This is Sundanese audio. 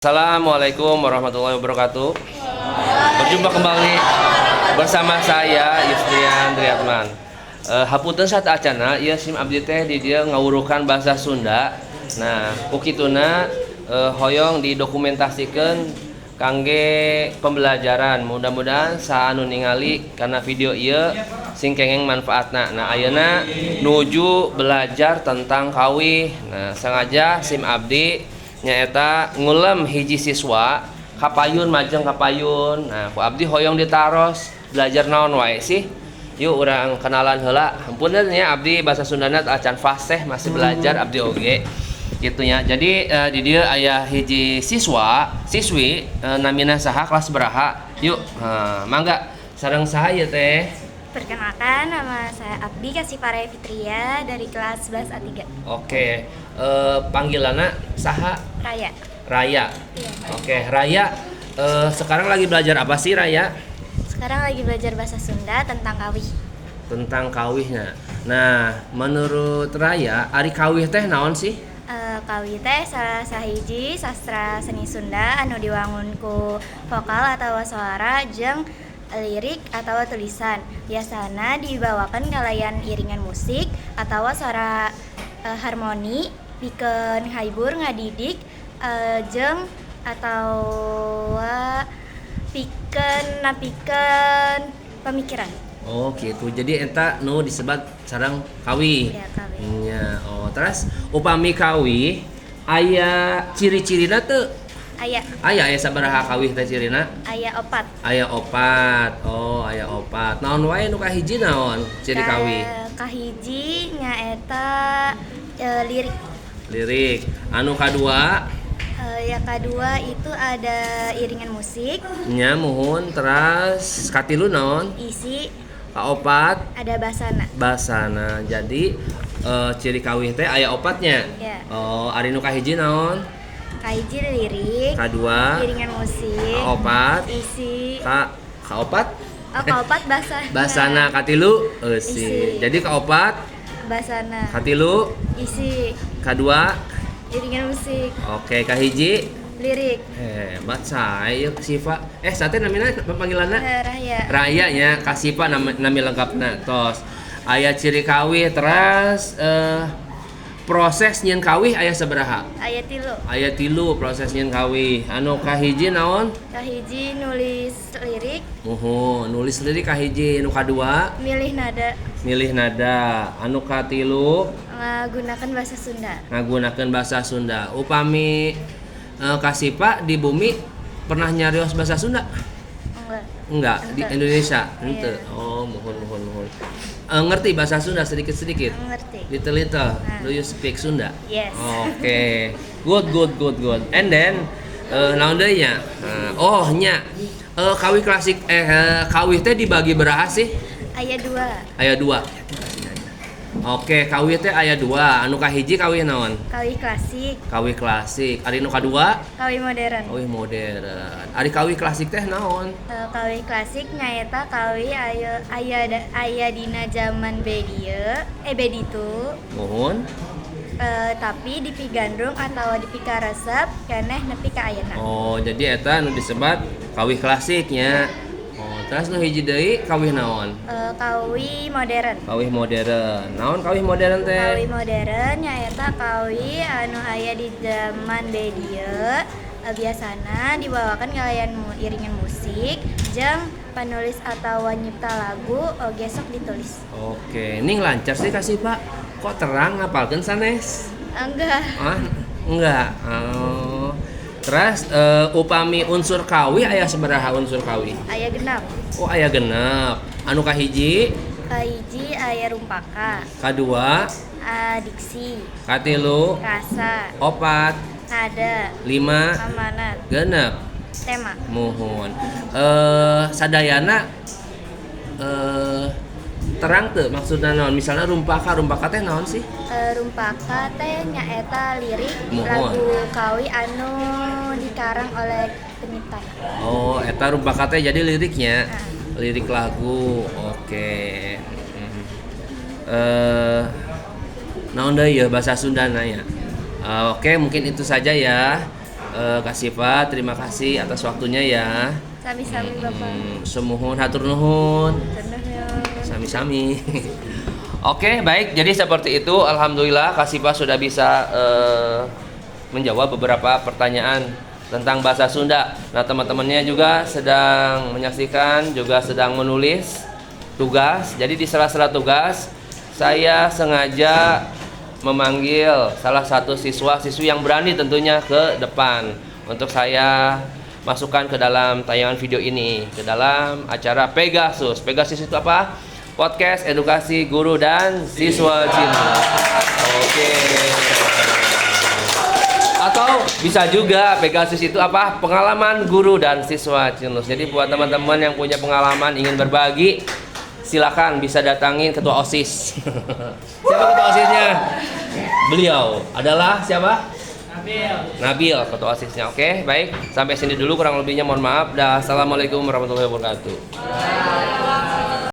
Assalamualaikum warahmatullahi wabarakatuh. Berjumpa kembali bersama saya, Yusrian Triatman. Hapunten sateuacana ieu sim abdi teh di dieu ngawurukan bahasa Sunda. Nah, ku kituna hoyong didokumentasikeun kangge pembelajaran. Mudah-mudahan saha anu ningali kana video ieu sing kenging manfaatna. Nah, ayeuna nuju belajar tentang kawih. Nah, sengaja sim abdi nyaeta ngulem hiji siswa kapayun, majeng kapayun. Nah, ku abdi hoyong ditaros belajar naon wae sih. Yuk, urang kenalan heula. Hapunten nya, abdi bahasa Sundana acan fasih, masih belajar abdi oge gitu nya. Jadi di dieu aya hiji siswa siswi, namina saha, kelas baraha? Yuk, mangga, sareng saha ieu teh? Perkenalkan, nama saya Abdi Kasipare Fitria dari kelas 11 A3. Oke, panggilanna saha? Raya. Raya. Iya. Oke, Raya, sekarang lagi belajar apa sih, Raya? Sekarang lagi belajar bahasa Sunda tentang kawih. Tentang kawihnya. Nah, menurut Raya, ari kawih teh naon sih? Kawih teh salah sahiji sastra seni Sunda anu diwangun ku vokal atau suara jeung lirik atau tulisan. Biasana dibawakan kalayan iringan musik atau suara harmoni pikeun ngahibur, ngadidik, jeung atau pikeun napikeun pemikiran. Oh, gitu. Jadi eta nu disebut sareng kawih. Ya, kawih. Nya, oh, terus upami kawih aya ciri-cirina teu? Aya. Aya, aya sabaraha kawih teh cirina? Aya opat. Aya opat. Oh, aya opat. Naon wae nu kahiji, naon ciri kawih? Kahiji nyaeta lirik. Lirik. Anu kadua? Yang kedua itu ada iringan musik. Nya, muhun. Terus katilu naon? Isi. Kaopat? Ada basana. Basana. Jadi ciri kawih teh aya opatnya. Ya. Oh, ari nu kahiji naon? Kahiji lirik. Kadua? Iringan musik. Kaopat? Isi. Kaopat? Oh, kaopat basana. Basana, katilu eusi. Isi. Jadi kaopat Basana. Katilu? Isi. Kadua? Iringan musik. Oke, kahiji? Lirik. Hebat saya Siva. Eh, sate namina panggilanna? Raya. Raya nya, Kasipa nami, nami lengkapna. Tos. Aya ciri kawih, terus proses nyieun kawih aya sabaraha? Aya 3. Aya 3 proses nyieun kawih. Anu kahiji naon? Kahiji nulis lirik. Muhun, nulis lirik kahiji. Anu kadua? Milih nada. Milih nada. Anu katilu? Ngagunakan bahasa Sunda. Ngagunakeun bahasa Sunda. Upami Kasipa di bumi pernah nyarios bahasa Sunda? Enggak. Enggak, di Ente. Indonesia. Iya. Ente. Oh, muhun muhun muhun. Ngerti bahasa Sunda sedikit-sedikit? Ngerti. Little little. Nah. Do you speak Sunda? Yes. Oke. Good good good good. And then naon deui nya? Oh nya. Kawih klasik, kawih teh dibagi beraha sih? Aya 2. Aya 2. Oke, kawih teh aya 2. Anu kahiji kawih naon? Kawih klasik. Kawih klasik. Ari nu kadua? Kawih modern. Kawih modern. Ari kawih klasik teh naon? Kawih klasik nyaeta kawih aya aya aya dina zaman bedieu, eh, beditu. Muhun. Tapi dipigandrung atau dipikaresep keneh nepi ka ayeuna. Oh, jadi eta nu disebat kawih klasiknya. Oh, terus nu hiji deui kawih naon? Kawih modern. Kawih modern. Naon kawih modern teh? Kawih modern nyaeta kawih anu aya di zaman bedieu, biasana dibawakan kalayan iringan musik jeung penulis atau nyipta lagu oge sok ditulis. Oke, ini lancar sih kasih Pak. Kok terang, ngapalkeun sanes? Enggak. Ah, enggak. Oh. Terus upami unsur kawih aya sabaraha unsur kawih? Aya 6. Oh, aya 6. Anu kahiji? Kahiji aya rumpaka. Kadua? Diksi. Katilu? Rasa. 4. Nada. 5. Amanat. 6. Tema. Muhun. Sadayana terang tuh maksudnya naon? Misalnya rumpaka, rumpaka teh naon sih? Rumpaka teh nyaeta lirik Muhun. Lagu kawi anu dikarang oleh penyipta. Oh, eta rumpaka teh jadi liriknya. Nah. Lirik lagu. Oke. Naon deui ya bahasa Sundana ya? Oke, mungkin itu saja ya. Kak Siva, terima kasih atas waktunya ya. Sami-sami Bapak. Sumuhun hatur nuhun. Sami-sami. Oke, baik. Jadi seperti itu. Alhamdulillah Kak Siva sudah bisa menjawab beberapa pertanyaan tentang bahasa Sunda. Nah, teman-temannya juga sedang menyaksikan, juga sedang menulis tugas. Jadi di sela-sela tugas, saya sengaja memanggil salah satu siswa-siswi yang berani tentunya ke depan untuk saya masukkan ke dalam tayangan video ini, ke dalam acara Pegasus. Pegasus itu apa? Podcast edukasi guru dan siswa Cinlus. Oke. Atau bisa juga Pegasus itu apa? Pengalaman guru dan siswa Cinlus. Jadi buat teman-teman yang punya pengalaman ingin berbagi, silakan bisa datangin ketua OSIS. Siapa ketua OSISnya? Beliau adalah siapa? Nabil. Nabil ketua OSISnya. Oke, baik. Sampai sini dulu, kurang lebihnya mohon maaf. Dah, assalamualaikum warahmatullahi wabarakatuh.